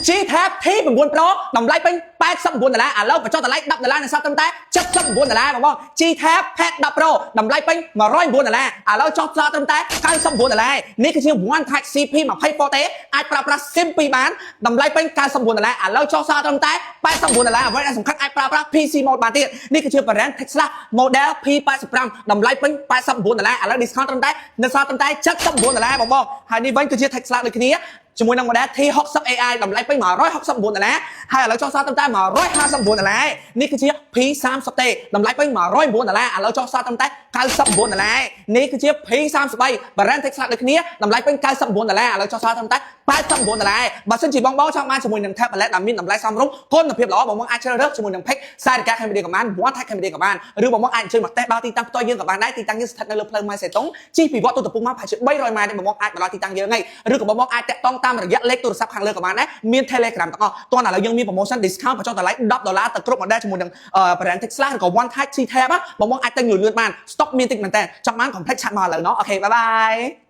G Tab T9 Pro តម្លៃពេញ89ដុល្លារឥឡូវបញ្ចុះតម្លៃ10ដុល្លារនៅសល់ត្រឹមតែ79ដុល្លារបងបង G Tab Pad 10 Pro តម្លៃពេញ109ដុល្លារឥឡូវចុះសល់ត្រឹមតែ99ដុល្លារនេះគឺជា One Touch CP 20 Forte អាចប្រើប្រាស់ SIM 2បានតម្លៃពេញ99ដុល្លារឥឡូវចុះសល់ត្រឹមតែ89ដុល្លារអ្វីដែលសំខាន់អាចប្រើប្រាស់ PC mode បានទៀតនេះគឺជា brand Tesla model P85 តម្លៃពេញ89ដុល្លារឥឡូវ discount ត្រឹមតែនៅសល់ត្រឹមតែ79ដុល្លារបងបងហើយនេះវិញគឺជា Tesla ដូចគ្នាជាមួយនឹង model T60 AI តម្លៃពេញ169ដុល្លារហើយឥឡូវចុះសល់ត្រឹមតែ159ដុល្លារនេះគឺជា P30 ទេតម្លៃពេញ109ដុល្លារឥឡូវចុះសល់ត្រឹមតែ99ដុល្លារនេះគឺជា P33 brand Tesla ដូចគ្នាតម្លៃពេញ99ដុល្លារឥឡូវចុះសល់ត្រឹមតែ89ដុល្លារបើសិនជាបងបងចង់បានជាមួយនឹង tablet ដែលមានតម្លៃសមរម្យគុណភាពល្អបងបងអាចជ្រើសរើសជាមួយនឹង Pick សារិកា Cambodia ក៏បាន One Tech Cambodia ក៏បានឬបងបងអាចអញ្ជើញមកតេស្តដល់ទីតាំងផ្ទាល់យើងក៏បានដែរទីតាំងយើងស្ថិតនៅលើផ្លូវម៉ៅសេតុងជិះពីវត្តទូតពូមកប្រហែលជា300ម៉ែត្រទេបងបងអាចមកដល់ទីតាំងយើងហើយឬក៏បងបងអាចតាក់ទងតាមរយៈលេខទូរស័ព្ទខាងលើក៏បានដែរមាន Telegram ទាំងអស់តោះឥឡូវយើងមាន promotion discount បញ្ចុះតម្លៃ10ដុល្លារទៅគ្រប់ model ជាមួយនឹង brand Tesla ឬក៏ One Touch C Tab បងបងអាចទិញលឿនៗបាន stock មានតិចមែនតើចង់បាន complex chat មកឥឡូវណោះOK, bye bye.